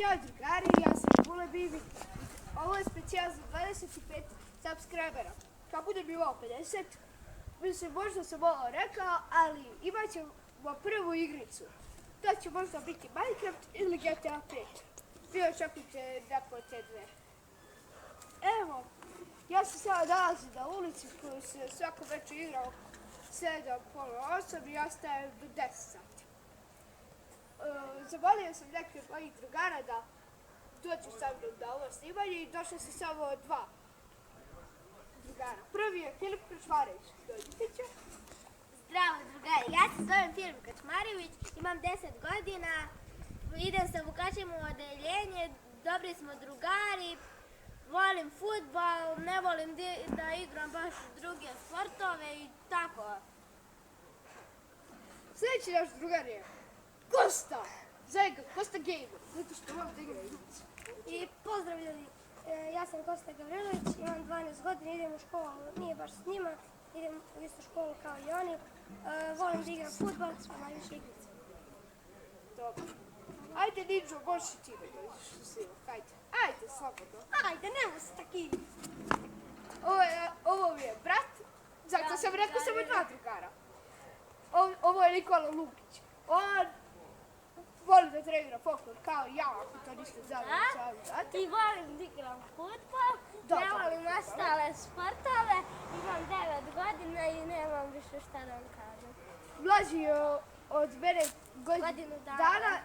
Ćao drugari, ja sam Bule Bibi. Ovo je specijal za 25 subscribera. Kad bude bilo 50, mislim možda sam ovo rekao, ali imat ćemo prvu igricu. To će možda biti Minecraft ili GTA 5. Vi očekujte neko od te dve. Evo, ja se sada nalazim na ulici koju se svako večer igrao 7:30 i ja stajem do 10 sati. Zamolio sam neke od mojih drugara da dođu sa mnom na ovo snimanje i došli su samo dva drugara. Prvi je Filip Kačmarević. Dođite ću. Zdravo drugari, ja se zovem Filip Kačmarević, imam 10 godina, idem sa Vukašem u odeljenje, dobri smo drugari, volim fudbal, ne volim da igram baš druge sportove i tako. Sljedeći naš drugar je Kosta. Zajega, Kosta Gamer, zato što vam da igra igricu. I pozdrav ljudi, ja sam Kosta Gavrilović, imam 12 godina, idem u školu, nije baš s njima, idem u istu školu kao i oni. Volim da igram fudbal, a najviše igrice. Dobro. Ajde Ninja, možeš i ti da dođeš u snimak, ajde. Ajde, slobodno. Ajde, nemo se taki. Ovo mi je brat, zato sam rekao samo dva drugara. Ovo je Nikola Lukić. On voli da trenira poklon kao ja, ako to niste znate. I volim da igram fudbal, ne volim ostale sportove, imam 9 godina i nemam više šta da vam kažem. Mlađi je od mene Godinu dana,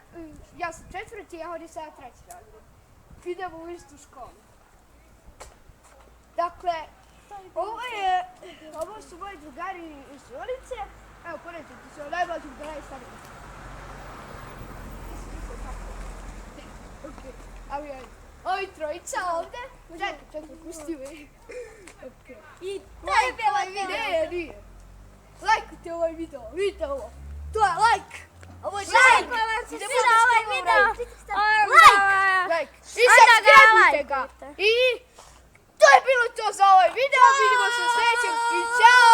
ja sam četvrti, a on je sada treći razred. Idemo u istu školu. Dakle, ovo su moji drugari iz ulice. Evo, poredite se od najmlađih do najstarijih. Ovi trojica ovde. Čekaj, pusti me. I to je bilo video. Nije. Lajkujte ovaj video, vidite ovo. To je lajk. Ovo je Lajk, vam se svida ovaj video. Lajk. I subscribe-ujte ga. I to je bilo to za ovaj video. Vidimo se u sljedećem. I čao.